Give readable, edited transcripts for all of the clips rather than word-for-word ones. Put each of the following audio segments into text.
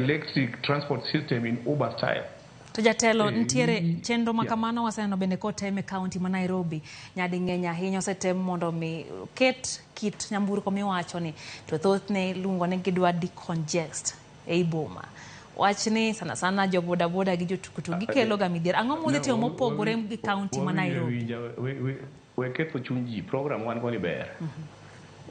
Electric transport system in Uber style. To jatelo, nitiere chenro ma kamano waseneno bende kotem e kaunti ma Nairobi. Nyading'eny ahinya osetem mondo mi ket kit nyamburko miwacho ni to thothne iluongo ni gidwa decongest ei boma. Wachni sana sana jo boda boda gi jo tukutuk gikelo ga midhiero. Ang'o mudhi timo mopogore gi kaunti ma Nairobi? We ketho chuny ji, program wan go ni ber.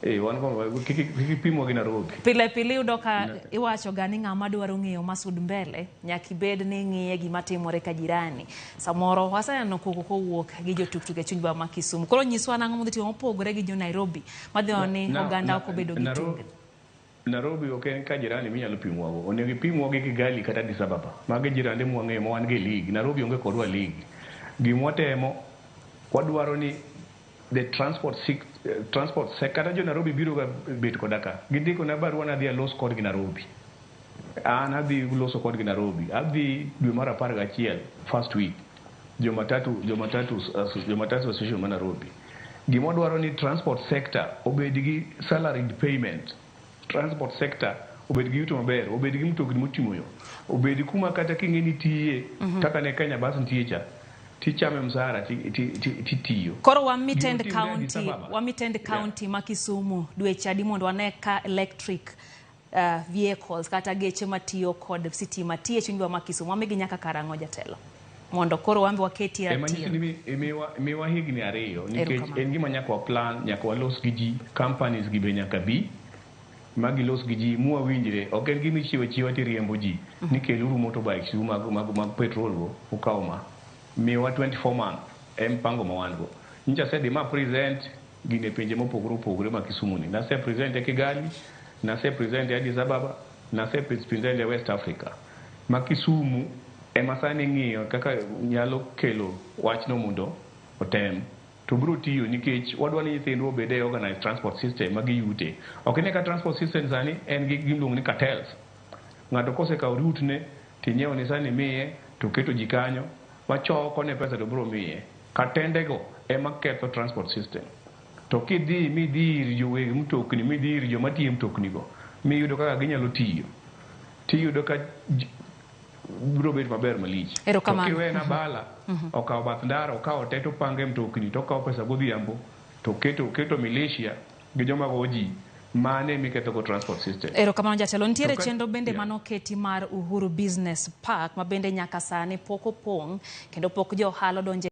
Eh, wan go kik ipimwa gi Nairobi. Pile pile iyudo ka iwacho ga ni ng'ama dwaro ng'eyo masud mbele nyaka ibed ni ing'iye gima timore ka jirani. Samoro waseneno koko kowuok gi jo tuktuk e chuny boma ma Kisumu. Koro nyiswa nang'o mudhi timo mopogore gi jo Nairobi madhi neno ni oganda ok obedo gi tungni. Nairobi ok en ka jirani minyalo pimwago. Onego ipimwa gi Kigali kata Addis Ababa. Magi jirande mwang'eyo ma wan go e league. Nairobi onge kodwa e league. Gima watemo, wadwaro ni the transport, transport sector, kata jo Nairobi biro ga bet koda ka. Gindiko na barua nadhi alos kodgi Nairobi. An adhi loso kodgi Nairobi. Adhi dwe mar 11 first week. Jo matatu association ma Nairobi. Gima wadwaro ni transport sector obed gi salaried payment. Transport sector obed gi yuto maber, obed gi mtokni moting'o yo, obed kuma kata king'e ni tiye kaka ne Kenya Bus nitie cha, tichame msara titiyo. Koro wamitend county, wamitend county ma Kisumu dweche adi mondo wane ka electric vehicles kata geche matiyo kod sitima tiyo e chuny boma ma Kisumu. Wamigi nyaka karang'o, jatelo? Mondo koro wan be waketie ratil. Miwa higni 2 nikech en gima nyaka wa plan, nyaka walos gi ji, companies gi be nyaka bi ma gilos gi ji mwawinjre. Ok en gima ichiwo achiwa tiriembo ji ni keluru motorbikes u mag petrol go ukaw ma. Miwa 24 month e mpango ma wan go. Nyocha asedhi ma present gini e pinje mopogore opogore ma Kisumu ni. Nase present e Kigali, nase present e Addis Ababa, nase present e West Africa. Ma Kisumu ema sani ing'iyo kaka nyalo kelo wachno mondo otem. To biro tiyo nikech wadwa ni nyithindwa obed e organized transport system ma giyute. Ok ine ka transport system sani en gi gimiluongo ni cartels. Ng'ato kosekawo route ne tinyiewo ne sani miye to keto ji kanyo machoko ne pesa to biro miye. Katendego ema ketho transport system. To kidhi midhi ir joweg mtokni midhi ir joma tiyo e mtoknigo miyudo kaka ginyalo tiyo tiyudo ka biro bet maber malich. To Erokamano. kiwena bala okawo bath ndara okawo te topango e mtokni tokawo pesa godhiambo to keto militia gi joma go ji mane miketho go transport system. Erokamano, jatelo. Nitiere chenro bende manoketi mar Uhuru Business Park ma bende nyaka sani pok opong' kendo pok jo ohala odonje.